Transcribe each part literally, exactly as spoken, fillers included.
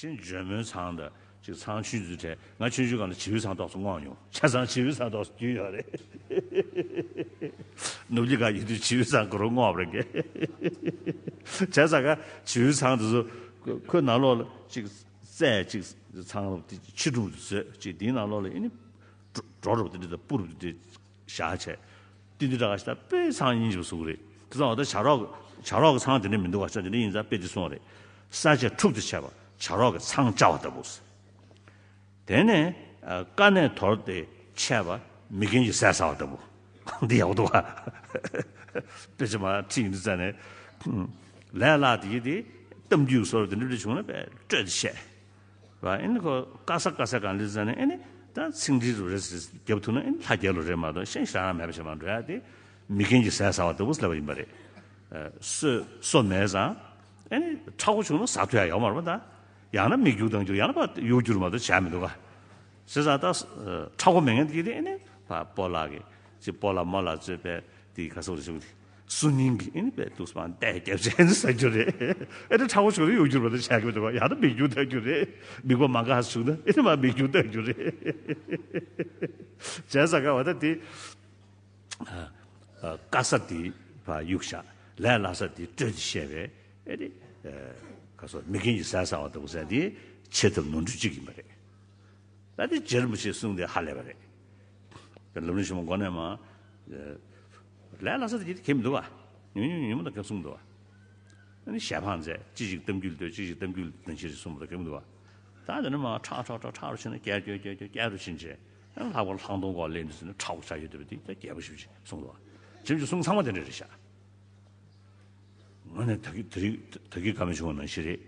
ཆེན་ཇོ་མོའི་ཚང་དང་ཅིག་ཚང་ཆུང་ཆུང་དེ་ང་ཆུང་ཆུང་སྒང་ལ་བྱིའུའི་ཚང་ཏོག་ཙམ་བསྔོགས་མྱོང་། ཆ་ཚང་བྱིའུའི་ཚང་ཏོག་ཙམ་རྒྱུས་ཡོད་རེད། ནུབ་གླིང་ག་ཡོད་དུས་བྱིའུའི་ཚང་གུ་རུ་བསྔོགས་པ་རེད་གས། བྱས་ཙང་ག་བྱིའུའི་ཚང་དེ་ཚོ་ཁོའི་ནང་ལོགས་ལ་ཅིག་རྩྭ་ཅིག་ཚང་ལ་ཕྱི་དྲོ་དུ་བཟོས་ཅིག་དེའི་ནང་ལོགས་ལ་ཨེ་ནི་སྒྲོ་རུབ་དེ་འདྲ་དང་སྤུ་རུབ་དེ་འདྲ་བཞག་བྱས། ཏི་ཏི་ར་ཞིག་དང་དཔེ་ཚང་ཡིན་གྱི་བཟོ་གི་རེད། དེ་ཚང་ད་བྱ་རོག་བྱ་རོག་གི་ཚང་དེ་འདྲ་མི་འདུག་བ། ཆ་དེ་འདྲ་ཡིན་ཙང་དཔེ་དེ་སོང་རེད། ས་ཆ་འཁྲུག་ཏུ་ཆད་པ་བྱ་རོག་གི་ཚང་བཅའ་བ་ལྟ་བུ། དེ་ནས་ཨ་ཀ་ནས་དོར་ཏེ་ཆད་པ་མི་རྒན་གྱི་ཟས་ཟ་བ་ལྟ་བུ། འདི་ཡག་པོ་འདུག་བ། དཔེ་ཆ་མ་ཁྲིད་ཡིན་དུས་ཙ་ནས་ལས་སླ་དེ་ཡིན་དེ་གཏམ་རྒྱུད་སོགས་དེ་འདྲ་འདྲ་བྱུང་ན་དཔེ་སྤྲོས་ཏེ་བཤད། བ་ཨེ་ནི་ཁོ་ཀ་ས་ཀ་ས་གང་ལི་ཟ་ནས་ཨེ་ནི་ད་ཚིག་འབྲི་རུ་རེ་ཟེར་རྒྱབ་ཐུབ་ན་ཨེ་ནི་ལྷ་རྒྱལ་ལོ་རེད་མ་གཏོགས་ཤེས་བྱ་རང་མེད་པ་བྱེད་མ་འགྲོ་ཡ་དེ་མི་རྒན་གྱི་ཟས་ཟ་བ་ལྟ་བུ་ལབ་པ་ཡིན་པ་རེད། སོ་སོ་མེད་ཙང་ཨེ་ནི་ཁྲ་བོ་བྱུང་ན་ཟ་ཐུབ་ཡ་ཡོད་མ་རེད་པ། ད་ཡང་ན་མིག་རྒྱུག་ལྟ་རྒྱུ་ཡང་ན་ཕར་གཡུག་རྒྱུ་རུ་མ་གཏོགས་བྱ་མི་འདུག་ག། བྱས་ཙང་ད་ཁྲ་བོ་མེད་མཁན་དེ་གི་དེ་ཨེ་ནི་ཕར་སྤོ་ལགས་ཀྱི་ཅི་སྤོ་ལགས་རྨོ་ལགས་གཙོས་པའི་དེ་ག་སོགས་རེ་ཟུང་དེ། སུ་ཉིན་གྱི་ཨེ་ནི་པའི་དུག་སྤང་བལྟས་རྒྱབ་ཆེན་ཟ་རྒྱུ་རེད། ཨེ་ནི་ཁྲ་བོ་བྱུང་ན་གཡུག་རྒྱུར་མ་གཏོགས་བྱ་གི་མི་འདུག་བ། ཡང་ན་མིག་རྒྱུག་ལྟ་རྒྱུ་རེད། མིག་པ་མ་དགའ་བྱུང་ན་ཨེ་ནི་མ་མིག་རྒྱུག་ལྟ་རྒྱུ་རེད། བྱས་ཙང་ག་བ་ད་དེ་ཀ་ས་དེ་ཕར་གཡུག་བཞག་ལས་སླ་ས་དེ་སྤྲོས་ཏེ་བཤད་པའི་ཨེ་ནི་ག་སོ་མི་རྒན་གྱི་ཟས་ཟ་བ་ལྟ་བུ་ཟེར་དེ་བྱེད་ཐབས་ནོར་འཁྲུལ་གཅིག་ཡིན་པ་རེད། ད་དེ་རྗེ་རིན་པོ་ཆེའི་གསུང་དེ་ཧ་ལས་པ་རེད། ལམ་རིམ་ཆེན་མོ་མགོ་ནས་མར། ལས་སླ་ས་དེ་གི་དེ་གལ་མི་འདུག་བ། ཉུང་ཉུང་ཉུང་མོ་དང་ག་གསུང་འདུག་བ། ཨ་ནི་ཞལ་འཕངས་མཛད་ཅི་ཞིག་གཏམ་རྒྱུད་ལྟོས་ཅི་ཞིག་གཏམ་རྒྱུད་ལྟོས་ཅི་ཞིག་གསུང་བ་དང་གལ་མི་འདུག་བ། ད་དེ་ནས་མར་ཁྲག་ཁྲག་ཁྲག་ཁྲག་རུ་ཕྱིན་ནས་བསྐྱར་བསྐྱར་བསྐྱར་བསྐྱར་བསྐྱར་རུ་ཕྱིན་བྱས། ཨ་ནི་ལྷག་པར་ལྷག་མཐོང་སྐོར་ལས་འདི་ཚོ་ནི་ཁྲག་པོ་ཆགས་ཡོད་བསྡད་པ་དེ་ད་རྒྱས་པོ་ཞེ་པོ་ཅིག་གསུངས་འདུག་བ། རྗེ་རིན་པོ་ཆེའི་གསུང་ཚང་མ་དེ་འདྲ་རེད་ཤག་ང་ནི་ད་གི་ད་རིག་ད་གི་བཀའ་མོལ་བྱུང་བ་ནང་བཞིན་རེད།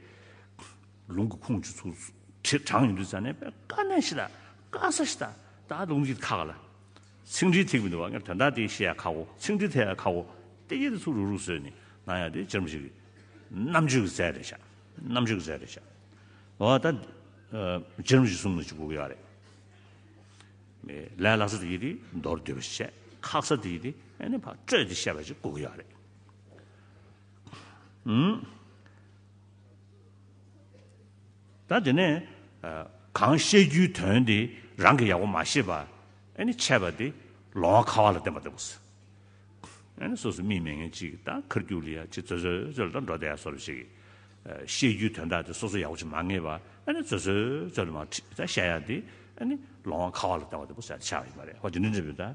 ལུང་གི་ཁུངས་ཀྱི་ཚུལ་དྲི་དྲངས་ཡོང་དུས་ཙ་ནས་དཔེ་དཀའ་གནད་ཞིག་དང་དཀའ་ས་ཞིག་དང་ད་ལུང་གི་ཁ་ཁ་ལ། ཚིག་འབྲིའི་ཐིག་མི་འདུག་བ། ངས་དོན་དག་དེ་བཤད་ཡ་ཁག་པོ། ཚིག་འབྲི་ཐེབས་ཡ་ཁག་པོ། དེ་ཡིན་དུས་ཚུར་རུག་རུག་བཟོས་ནས་གནང་ཡ་དེ་རྗེ་རིན་པོ་ཆེ་གི་རྣམ་དཔྱོད་ཀྱི་རྩལ་རེད་ཤག་རྣམ་དཔྱོད་ཀྱི་རྩལ་རེད་ཤག་འོ་ད་རྗེ་རིན་པོ་ཆེ་གསུང་ནས་ཅིག་གོ་གི་ཡོད་རེད། ལས་སླ་ས་དེ་ཡིན་དུས་མདོར་བསྡུས་པ་ཞིག་བཤད། ཁག་ས་དེ་ཡིན་དུས་ཨ་ནི་ཕར་སྤྲོས་ཏེ་བཤད་པ་ཞིག་དགོས་ཀྱི་ཡོད་རེད། ཨུམ། ད་དེ་ནས་ཨ་གང་བཤད་རྒྱུའི་དོན་དེ་རང་གིས་ཡག་པོ་མ་ཤེས་པ་ཨ་ནི་འཆད་པ་དེ་ལོང་བ་ཁ་བ་ལ་བརྟེན་པ་ལྟ་བུ་ཟེར། ཨ་ནི་སོ་སོ་མིག་མེད་མཁན་གཅིག་དང་ཁ་རྒྱུག་ལ་ཡ་ཅིག་རྩོད་རྩོད་རྩོད་ལ་འགྲོ་བསྡད་ཡ་སོགས་ཞིག་གིས་བཤད་རྒྱུའི་དོན་དག་དེ་སོ་སོ་ཡག་པོ་ཅིག་མ་ངེས་པ་ཨ་ནི་རྩོད་རྩོད་རྩོད་ལ་མ་ཁྲིད་ད་བཤད་ཡ་དེ་ཨ་ནི་ལོང་བ་ཁ་བ་ལ་བརྟེན་པ་ལྟ་བུ་ཟེར་ཡ་དེ་ཆགས་པ་ཡིན་པ་རེད། ཧོ་དེ་འདྲ་འདྲ་བོ་ད།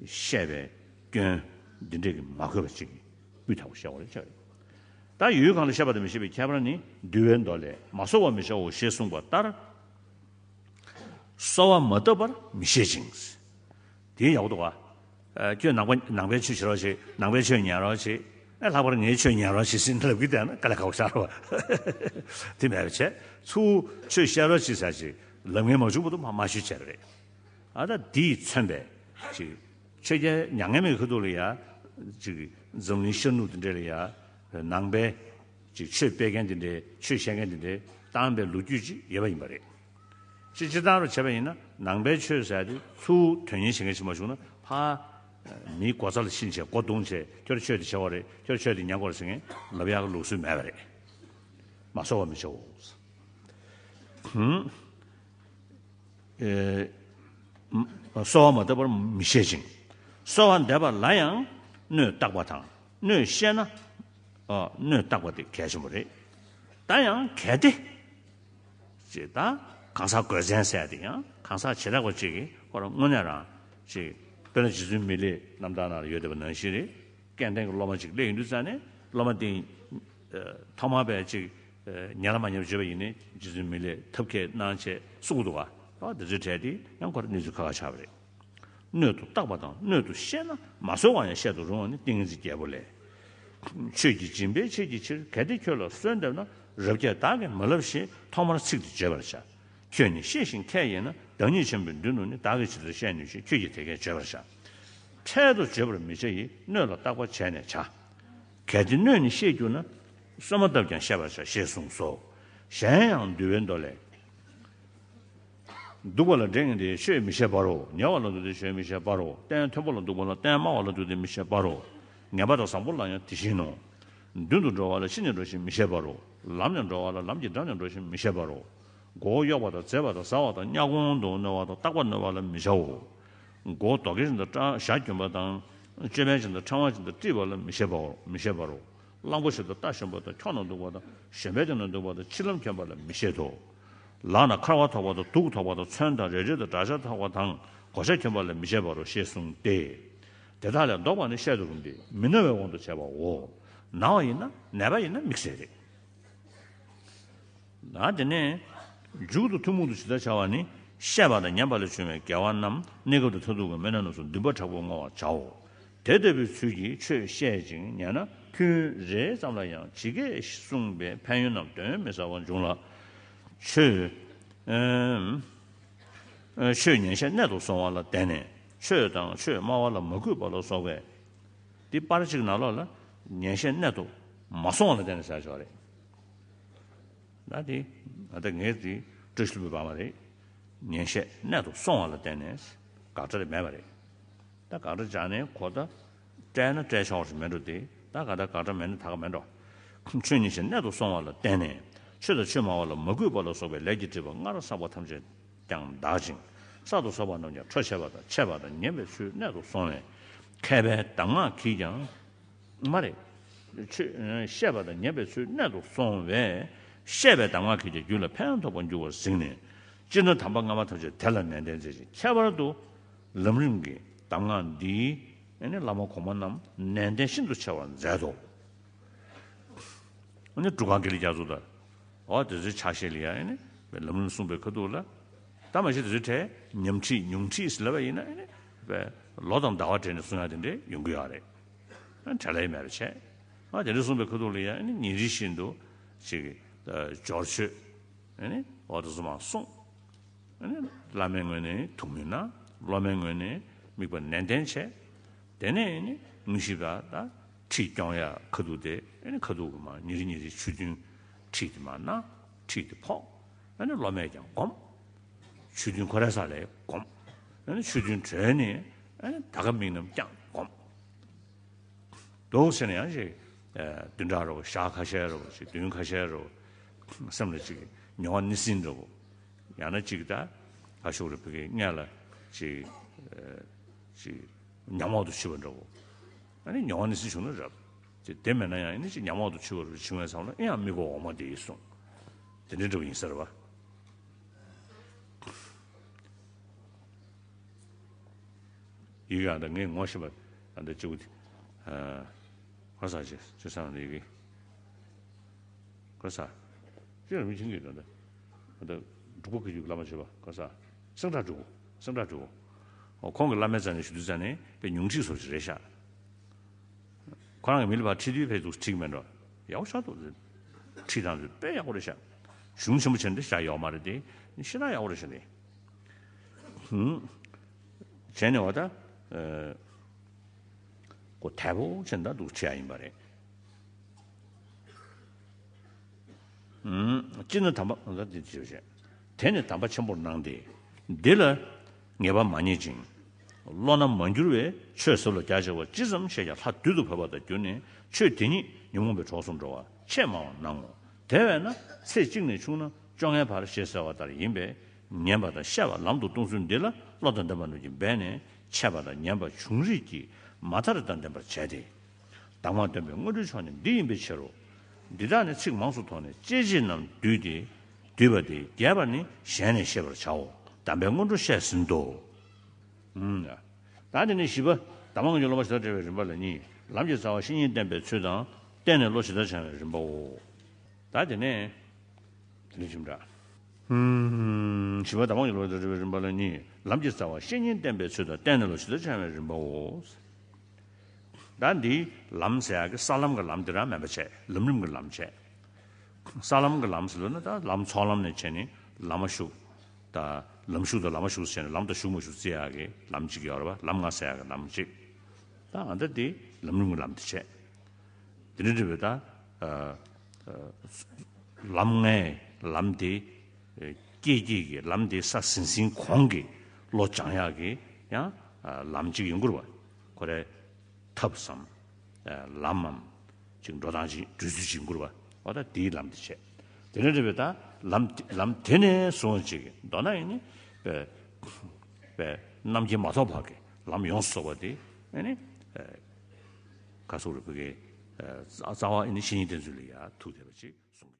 བཤད་པའི་སྐྱོན་འདི་འདྲས་ཀྱིས་མ་གོས་པ་ཅིག་གིས་སྤུས་དག་པོ་བཤད་པ་རེད་ཆགས་རེད། ད་ཡུལ་གང་ལ་བཤད་པ་དང་མི་བཤད་པའི་ཁྱད་པར་ནི། འདུལ་བའི་མདོ་ལས། མ་གསོལ་བར་མི་བྱའོ་ཞེས་གསུངས་པ་ལྟར། གསོལ་བ་མ་བཏབ་པར་མི་བཤད་ཅིང་། དེ་ཡག་པོ་འདུག་ག་ཨ་ཁྱོད་ནང་པ་ནང་པའི་ཆོས་བྱེད་རོགས་བྱེད། ནང་པའི་ཆོས་ཉན་རོགས་བྱེད། ཨ་ལྷག་པར་ངའི་ཆོས་ཉན་རོགས་བྱེད་ཟེར་ལབ་ཀྱི་བསྡད་ན་དཀའ་ལས་ཁག་པོ་ཆགས་རེད་བ། དེ་མེད་པ་བྱས་ཚུར་ཆོས་བཤད་རོགས་བྱེད་ཟེར་ཅིག་ལབ་མཁན་མ་བྱུང་བར་དུ་མ་མ་ཞུས་བྱས་རེད། ཨ་ད་འདིས་མཚོན་པའི་ཅིག་ཆོས་རྒྱལ་མྱ་ངན་མེད་ཁ་ཐུག་ལ་ཡ་ཅིག་འཛམ་གླིང་ཤར་ནུབ་དེ་འདྲ་ལ་ཡ་ནང་པའི་ཅིག་ཆོས་སྤེལ་མཁན་དེ་འདྲའི་ཆོས་བཤད་མཁན་དེ་འདྲའི་བཏང་པའི་ལོ་རྒྱུས་ཅིག་ཡོད་པ་ཡིན་པ་རེད། སྤྱིར་སྤྱིར་བཏང་རུ་བྱས་པ་ཡིན་ན་ནང་པའི་ཆོས་ཟེར་དེ་ཚུར་དོན་གཉེར་བྱེད་མཁན་ཞིག་མ་བྱུང་ན་ཕ་མིའི་སྒོ་རྩ་ལ་ཕྱིན་བྱས་སྒོ་བརྡུངས་བྱས་ཁྱོད་ཆོས་དེ་བྱེད་པ་རེད། ཁྱོད་ཆོས་དེ་ཉན་དགོས་རེད་ཟེར་མཁན་ལབ་ཡག་གི་ལུགས་སྲོལ་མེད་པ་རེད། མ་གསོལ་བ་མི་བྱའོ། ཨེ། གསོལ་བ་མ་བཏབ་པར་མི་བཤད་ཅིང་། གསོལ་བ་འདེབས་པ་ལ་ཡང་སྣོད་བརྟག་པ་དང་སྣོད་ཤེས་ན། ཨ་སྣོད་བརྟག་པ་དེ་གལ་ཆེན་པོ་རེད། ད་ཡང་གལ་ཏེ། ཅེས་ད་གང་ཟག་དགོས་མཚན་ཟེར་ཡ་དེ་ཡང་གང་ཟག་བྱེ་བྲག་པ་གཅིག་གིས་ཁོ་རང་དངོས་གནས་རང་ཅིག་དཔེར་ན་རྗེ་བཙུན་མི་ལའི་རྣམ་ཐར་ནང་ལ་ཡོད་བསྡད་པ་ནང་བཞིན་རེད། སྐལ་ལྡན་གྱི་སློབ་མ་ཅིག་སླེབས་ཡོང་དུས་ཙང་ནས་སློབ་མ་དེ་ཐོག་མར་བས་ཅིག་ཉན་ལ་མ་ཉན་པ་བརྗོད་པ་ཡིན་ནའི་རྗེ་བཙུན་མི་ལས་ཐབས་མཁས་གནང་བྱས་གསུང་གི་འདུག་ག་ཨ་དེ་ཚོའི་གྲས་དེ་ཡང་ཁོ་རང་གནས་ཚུལ་ཁག་ཁག་ཆགས་པ་རེད། སྣོད་དུ་བརྟག་པ་དང་སྣོད་དུ་ཤེས་ན་མ་གསོལ་བ་ཡང་བཤད་དུ་རུང་བ་ནི་ཏིང་ངེ་འཛིན་རྒྱལ་པོ་ལས། ཆོས་ཀྱི་སྦྱིན་པའི་ཆེད་ཀྱི་ཕྱིར་གལ་ཏེ་ཁྱོད་ལ་གསོལ་འདེབས་ན་རབ་རྒྱས་བདག་གིས་མ་ལབ་ཞེས་ཐོག་མར་ཚིག་འདི་བརྗོད་པར་བྱ། ཁྱོད་ནི་ཤེས་ཤིང་མཁས་ཡིན་ན་བདག་ཉིད་ཆེན་པོའི་མདུན་དུ་ནི་བདག་གིས་ཇི་ལྟར་བཤད་ནུས་ཤིང་ཁྱོད་ཀྱིས་དེ་སྐད་བརྗོད་པར་བྱ། འཕྲལ་དུ་བརྗོད་པར་མི་བྱ་ཡི་སྣོད་ལ་བརྟག་པ་བྱས་ནས་བྱ། གལ་ཏེ་སྣོད་ནི་ཤེས་གྱུར་ན། གསོལ་མ་བཏབ་ཀྱང་བཤད་པར་བྱ་ཞེས་གསུངས་སོ། གཞན་ཡང་འདུལ་བའི་མདོ་ལས། འདུག་པ་ལ་འདྲེ་ངན་དེ་ཆོས་མི་བཤད་པར་རོ། ཉེ་བ་ལ་འདུག་སྟེ་ཆོས་མི་བཤད་པར་རོ། སྟན་མཐོན་པོ་ལ་འདུག་པ་ལ་སྟན་དམའ་བ་ལ་འདུག་སྟེ་མི་བཤད་པར་རོ། ངན་པ་དང་བཟང་པོ་ལ་ཡང་དེ་བཞིན་ནོ། མདུན་དུ་འགྲོ་བ་ལ་ཕྱི་ནས་འགྲོ་ཞིང་མི་བཤད་པར་རོ། ལམ་ནས་འགྲོ་བ་ལ་ལམ་གྱི་འགྲམ་ནས་འགྲོ་ཞིང་མི་བྱེད་པ་རོ། མགོ་བོ་གཡོགས་པ་དང་འཛེགས་པ་དང་ཟ་བ་དང་གཉའ་གོང་དུ་གནོན་པ་དང་རྟག་པར་གནོན་པ་ལ་མི་བྱའོ། མགོ་བོ་རྡོག་རྒལ་ཅན་དང་སྐྲ་ཞག་གྱོན་པ་དང་ཅོད་པན་ཅན་དང་ཕྲེང་བ་ཅན་དང་དཀྲིས་པ་ལ་མི་བྱེད་པའོ། མི་བྱེད་པ་རོ། གླང་པོ་ཆེ་དང་རྟ་ཞོན་པ་དང་འཁྱོག་ན་འདུག་པ་དང་གཞན་པའི་སྟེང་ན་འདུག་པ་དང་ཕྱི་ལམ་གྱོན་པ་ལ་མི་བྱེད་དོ། ལག་ན་འཁར་བ་ཐོགས་པ་དང་གདུགས་ཐོགས་པ་དང་མཚོན་དང་རལ་གྲི་དང་དྲག་ཆར་ཐོགས་པ་དང་གོ་ཆ་གྱོན་པ་ལ་མི་བྱེད་པ་རོ་ཞེས་གསུངས་ཏེ། དེ་དག་ལས་ལྡོག་པ་ནི་བཤད་དུ་རུང་སྟེ་མི་ན་བའི་དབང་དུ་བྱས་པའོ། ན་བ་ཡིན་ན་ནད་པ་ཡིན་ན་དམིགས་བསལ་རེད། ན་དེ་ནས་མཇུག་ཏུ་ཐུན་མོང་དུ་ཇི་ལྟར་བྱ་བ་ནི་བཤད་པ་དང་ཉན་པ་ལས་བྱུང་བའི་དགེ་བ་རྣམས་གནས་སྐབས་དང་མཐར་ཐུག་གི་སྨོན་ལམ་རྣམས་སུ་འདུན་པ་དྲག་པོས་བསྔོ་བར་བྱའོ། དེ་ལྟ་བུའི་ཚུལ་གྱིས་ཆོས་བཤད་ཅིང་ཉན་ན་ཐུན་རེ་ཙམ་ལ་ཡང་ཇི་སྐད་གསུངས་པའི་ཕན་ཡོན་རྣམས་གདོན་མི་ཟ་བར་འབྱུང་ལ། ཆོས་ཨེམ། ཆོས་ཉན་བཤད་གནད་དུ་སོང་བ་ལ་བརྟེན་ནས་ཆོས་དང་ཆོས་སྨྲ་བ་ལ་མ་གུས་པ་ལ་སོགས་པའི། འདི་པར་གཅིག་ནང་ལོགས་ལ་ཉན་བཤད་གནད་དུ་མ་སོང་བ་ལ་བརྟེན་ནས་ཟེར་ཆོག་རེད། ད་དེ་ང་ད་ངས་དེ་བཀྲ་ཤིས་ལྷུན་པོའི་བར་མ་རེད། ཉན་བཤད་གནད་དུ་སོང་བ་ལ་བརྟེན་ནས་དགག་ཁྲ་དེ་མེད་པ་རེད། ད་དགག་ཁྲ་སྦྱར་ནས་གོ་ད་སྤྲད་ན་སྤྲད་ཆོག་ཞིག་མེད་འགྲོ་དེ། ད་ག་ད་དགག་ཁྲ་མེད་ན་ད་ག་མེད་འགྲོ། ཆོས་ཉན་བཤད་གནད་དུ་སོང་བ་ལ་བརྟེན་ནས་ཆོས་དང་ཆོས་སྨྲ་བ་ལ་མ་གུས་པ་ལ་སོགས་པའི་ལས་ཀྱི་སྒྲིབ་པ་སྔར་བསགས་པ་ཐམས་ཅད་ཀྱང་འདག་ཅིང་། གསར་དུ་བསགས་པ་རྣམས་ཀྱང་འཕྲོ་ཆད་པ་དང་ཆད་པ་དང་ཉམས་པའི་ཚུལ་གནད་དུ་སོང་བས་མཁས་པའི་གདམས་ངག་གིས་ཀྱང་། མ་རེད། ཆོས་བཤད་པ་དང་ཉན་པའི་ཚུལ་གནད་དུ་སོང་བས་བཤད་པའི་གདམས་ངག་གིས་ཀྱང་རྒྱུད་ལ་ཕན་ཐོགས་པར་འགྱུར་བར་གཟིགས་ནས་སྤྱིར་ན་དམ་པ་སྔ་མ་ཐམས་ཅད་དེ་ལ་ནན་ཏན་མཛད་ཅིང་ཁྱད་པར་དུ་ལམ་རིམ་གྱི་གདམས་ངག་འདིའི་ཨ་ནི་བླ་མ་གོང་མ་རྣམས་ནན་ཏན་ཤིན་ཏུ་ཆེ་བར་མཛད་དོ། ཨ་ནི་འབྲུག་སྒང་དགེ་ལེགས་རྒྱ་མཚོ་དང་། འོ་དེ་ཚོའི་ཕྱག་བཞེས་ལ་ཡང་ཨ་ནི་ལམ་རིམ་གསུངས་པའི་ཁ་ཐུག་ལ། ད་མ་གཞི་དེ་ཚོའི་གྲས་ཉམས་ཁྲིད་ཉུང་ཁྲིད་ཟེར་ལབ་པ་ཡིན་ན་ཨ་ནི་ལོ་དང་ཟླ་བ་སྦྲེལ་ནས་གསུང་ཡག་དེ་འདྲས་ཡོང་གི་ཡོད་རེད། ཨ་བྲལ་ལས་མེད་པ་བྱས། ཨ་དེ་འདྲས་གསུངས་པའི་ཁ་ཐུག་ལ་ཡང་ཨ་ནི་ཉིན་རེ་བཞིན་དུ་ཅིག་སྦྱོར་ཆོས། ཨ་ནི་འོ་དེ་ཚོ་མར་གསུངས། ཨ་ནི་བླ་མའི་ངོས་ནས་ཐུགས་སྨོན་གནང་། སློབ་མའི་ངོས་ནས་དམིགས་པ་ནན་ཏན་བྱས། དེ་ནས་ཨ་ནི་དངོས་གཞི་ལ་ད་ཁྲིད་སྐྱོང་ཡག་ཁ་ཐུག་དེ་ཨ་ནི་ཁ་ཐུག་གི་མར་ཉིན་རེ་ཉིན་རེ་ཆོས་ཐུན་ཁྲིད་དེ་མར་གནང་། ཁྲིད་དེ་ཕོག་ཨ་ནི་སློབ་མས་ཀྱང་སྒོམ། ཆོས་ཐུན་ཁོ་རའི་ས་ལ་སྒོམ། ཨ་ནི་ཆོས་ཐུན་གྲོལ་ནས་ཨ་ནི་ད་ག་དམིགས་རྣམ་བསྐྱངས་སྒོམ། འདུག་ཟེར་ན་ཡང་ཅིག་ཨ་བདུན་ཕྲག་རེ་བ་ཞག་ཁ་ཤས་རེ་བ་ཅིག་བདུན་ཁ་ཤས་རེ་བ་སེམས་ལ་ཅིག་མྱོང་བ་ནི་སྲིད་འགྲོ་གོ། ཡང་ན་ཅིག་ད་ཁ་ཤུགས་རེ་བུ་གའི་སྔས་ལ་ཅིག་ཨ་ཅིག་ཉམས་འོག་ཏུ་ཆུད་པ་འགྲོ་གོ། ཨ་ནི་མྱོང་བ་ནི་སྲིད་བྱུང་ན་རབ། ཅིག་དེ་མེད་ན་ཡང་ཨ་ནི་ཅིག་ཉམས་འོག་ཏུ་ཆུད་པ་རེ་བྱུང་བའི་མཚམས་ལ་ཨེ་ཡང་དམིགས་པ་འོག་མ་དེ་ཡིས་གསུངས། དེ་འདྲའི་འགྲོ་གི་ཡིན་ཟེར་བ། ཡི་གེ་ཨ་ད་ངས་ངོ་ཤེས་པ་ཨ་ད་གཅིག་པུ་དེ། ཨ་ཁོ་ས་ཅི་ཅི་སང་ཡི་གེ་ཁོ་ས་ཅི་ལ་མི་ཆིང་གི་ད་ད་ཨ་ད་འབྲུག་པ་གི་ཡུག་བླ་མ་བྱེད་པ་ཁོ་ས་སེང་བྲག་འབྲུག་སེང་བྲག་འབྲུག་ཨོ་ཁོང་གི་བླ་མའི་རྩ་ནས་ཞུ་དུས་རྩ་ནས་དཔེ་ཉུང་ཁྲིད་སོགས་ཅིག་རེད་ཤག་ཁོ་རང་གི་མི་ལ་ཕར་ཁྲིད་དུས་ཕེབས་འདུག་ཁྲིད་མེད་འགྲོ། ཡག་པོ་ཆགས་འདུག་ཁྲིད་སྟངས་དེ་དཔེ་ཡག་པོ་རེད་ཤག་གཞུང་ཆེན་པོ་བྱས་ནས་བཞག་ཡོད་མ་རེད་དེ། ཤེས་ན་ཡག་པོ་རེད་ཤག་ནི། ཧུམ། བྱས་ནས་འོ་ད། ཨ་ཁོ་དལ་པོ་བྱས་ནས་ད་འདུག་ཁྲིད་ཡག་ཡིན་པ་རེད། ཨུམ། སྤྱིར་ན་དམ་པ་ད་འདི་ཅི་བྱས། དེ་ནི་དམ་པ་ཆེན་པོར་སྣང་སྟེ། འདི་ལ་ངེས་པ་མ་རྙེད་ཅིང་། བློ་སྣ་མ་འགྱུར་བའི་ཆོས་ཟབ་ལ་རྒྱ་ཆེ་བ་ཅི་ཙམ་བཤད་ཀྱང་ལྷ་བདུད་དུ་བབས་པ་དང་གྱུར་ནས་ཆོས་དེ་ཉིད་ཉོན་མོངས་པའི་གྲོགས་སུ་འགྲོ་བ་ཆེས་མང་བར་སྣང་ངོ་། དེ་བས་ན་ཚེ་གཅིག་ནས་ཕྱུང་ན་བཅོ་ལྔའི་བར་ཞེས་ཟེར་བ་ལྟར་ཡིན་པས། ཉན་པ་དང་བཤད་པ་ལམ་དུ་གཏོང་ཚུལ་འདི་ལ་བློ་དང་ལྡན་པ་རྣམས་ཀྱིས་འབད་ནས་འཆད་པ་དང་ཉན་པ་བྱུང་རིགས་ཀྱི་མ་མཐའ་རེ་དང་ལྡན་པར་བྱས་ཏེ། གདམས་ངག་སྟོན་པའི་སྔོན་འགྲོའི་མཆོག་ནི་འདི་ཡིན་པའི་ཕྱིར་རོ། འདི་དག་ནི་ཚིག་མང་སུ་ཐོགས་ནས་བཅད་རྗེས་རྣམས་བསྡུས་ཏེ། བསྡུས་པ་སྟེ་རྒྱས་པར་ནི་ཞལ་ནས་བཤད་པར་བྱའོ། གདམས་པའི་སྔོན་འགྲོ་བཤད་ཟིན་ཏོ། ཨུམ། ད་དེ་ནས་བཞི་པ་གདམས་ངག་གི་སློབ་མ་ཇི་ལྟར་བསྒྲལ་བའི་རིམ་པ་ལ་གཉིས། ལམ་གྱི་རྩ་བ་བཤེས་གཉེན་བསྟེན་པའི་ཚུལ་དང་བསྟེན་ནས་བློ་ཇི་ལྟར་སྦྱང་བའི་རིམ་པའོ། ད་དེ་ནས་དེ་ནས་ཞིབ་འདྲ། ཨུམ། བཞི་པ་གདམས་ངག་གི་སློབ་མ་ཇི་ལྟར་བསྒྲལ་བའི་རིམ་པ་ལ་གཉིས། ལམ་གྱི་རྩ་བ་བཤེས་གཉེན་བསྟེན་པའི་ཚུལ་དང་བསྟེན་ནས་བློ་ཇི་ལྟར་སྦྱང་བའི་རིམ་པའོ། ད་འདིའི་ལམ་ཟེར་ཡག་གི་ས་ལམ་གྱི་ལམ་འདི་རང་མིན་པ་བྱས། ལམ་རིམ་གྱི་ལམ་བྱས། ས་ལམ་གྱི་ལམ་ཟེར་ལབ་ན་ད་ལམ་ཚོགས་ལམ་ནས་བྱས་ནས་ལམ་མ་ཞུགས། ད་ལམ་ཞུགས་དང་ལམ་མ་ཞུགས་ཟེར་ནས་ལམ་དང་ཞུགས་མ་ཞུགས་བརྩི་ཡག་གི་ལམ་གཅིག་ཡོད་རེད་པ། ལམ་ལྔ་ཟེར་ཡག་གི་ལམ་གཅིག་ད་ཨ་ད་འདི་ལམ་རིམ་གྱི་ལམ་དེ་བྱས། དེ་འདྲ་འདྲ་བའི་ད་ཨ་ཨ་ལམ་ལྔའི་ལམ་དེ་ཨ་སྐྱེས་སྐྱེས་ཀྱི་ལམ་དེ་ས་ཟིན་ཟིན་གོང་གི་བློ་སྦྱང་ཡག་གི་ཡང་ཨ་ལམ་གཅིག་ཡོང་གི་རེད་པ། ཁོ་རའི་ཐབས་སམ། ཨ་ལམ་མམ། ཅིག་འགྲོ་སྟངས་ཅིག་འགྲོ་ཚུལ་ཅིག་འགུར་བ། འོ་ད་དེའི་ལམ་དེ་བྱས། དེ་ནས་རེད་པས་ད་ལམ་ལམ་དེ་ནས་བཟུང་ཅིག་མདོར་ན་ཡིན་ནི་པས་པས་རྣམ་མཁྱེན་མ་ཐོབ་བར་གྱི་ལམ་ཡོངས་སུ་རྫོགས་པ་དེ་ཨེ་ནི་ཁ་སོགས་རེ་བོད་ཀྱི་རྩ་བ་ཨེ་ནི་བཤེས་གཉེན་བསྟེན་ཚུལ་ལ་ཡ་ཐུག་བསྡད་པ་ཅིག་གསུངས།